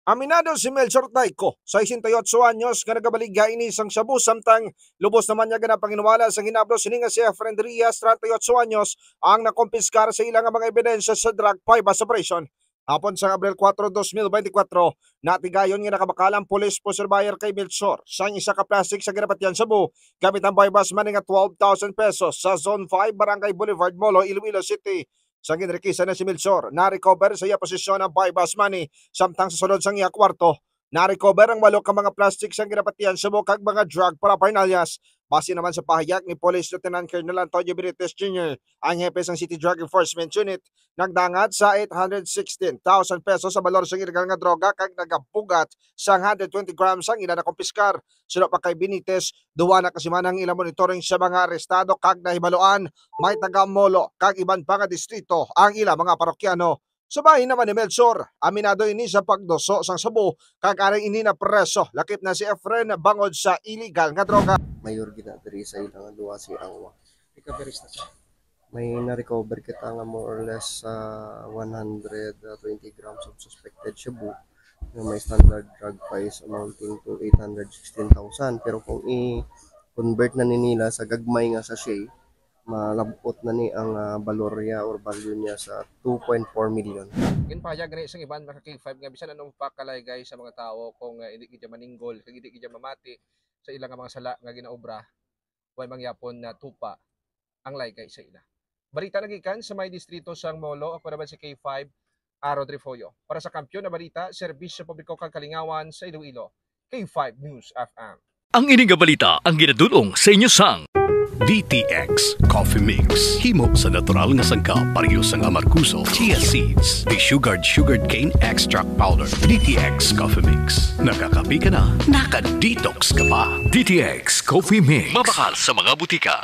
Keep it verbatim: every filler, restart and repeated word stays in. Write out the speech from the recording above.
Aminado si Melchor Taico, sesenta y ocho anyos, nga nagabaligya ini sang shabu, samtang lubos naman niya ginapanginwala sang hinablo sini nga si Efren Diaz, treinta y ocho anyos, ang nakumpiskar sa ila nga mga ebidensya sa drug buy-bust operation. Hapon sang Abril kuwatro, dos mil benti kuwatro, natigayon nga nakabakal ang police po surveyor kay Melchor sang isa ka plastic sa ginapatihan shabu gamit ang buy-bust money nga twelve thousand pesos sa Zone five, Barangay Boulevard, Molo, Iloilo City. Sa ginrikisan na si Melchor, na-recover sa iya posisyon ang buy-bust money, samtang sa sulod sang iya kwarto, na-recover ang walo ka mga plastic sang ginapatihan shabu kag mga drug paraphernalias. Base naman sa pahayag ni Police Lieutenant Colonel Antonio Benitez Junior, ang hepe sang City Drug Enforcement Unit, nagdangat sa eight hundred sixteen thousand pesos sa balor sang ilegal nga droga kag nagabugat sang hundred twenty grams ang ila nakumpiskar. Suno pa kay Benitez, duha na ka semana ang ila monitoring sa mga arestado kag nahibaluan may taga Molo kag iban pa nga distrito ang ila mga parokyano. Sa bahin naman ni Melchor, aminado ini sa pagduso sang shabu kag aring ini na preso, lakip na si Efren bangod sa illegal nga droga. Mayor gina diri sa ila nga duha si Angwa. Recoveries na siya. May na-recover kita nga more or less sa one hundred twenty grams of suspected shabu nga may standard drug price amounting to eight hundred sixteen thousand. Pero kung i-convert na ni nila sa gagmay nga sachet, malabot na ni ang, ah, balor niya or value niya sa two point four million. Ginpahayag gani sang iban mga ka-K five nga bisan ano pa kalaygay sa mga tawo kung, ah, hindi gid maninggol kag hindi gid mamati sa ila nga mga sala nga ginaobra, way mangyapon na tupa ang laygay sa ila. Balita nagikan sa may distrito sang Molo, ako naman si K five, Aro Trifolio. Para sa Kampiyon na Balita, Serbisyo Publiko kag Kalingawan sa Iloilo, K five News F M. Ang ini nga balita ang ginadul-ong sa inyo sang D T X Coffee Mix. Himo sa natural nga sangkap, pareho sang amargoso, chia seeds, desugared sugarcane extract powder. D T X Coffee Mix. Nakakape ka na, naka-detox ka pa. D T X Coffee Mix. Mabakal sa mga butika.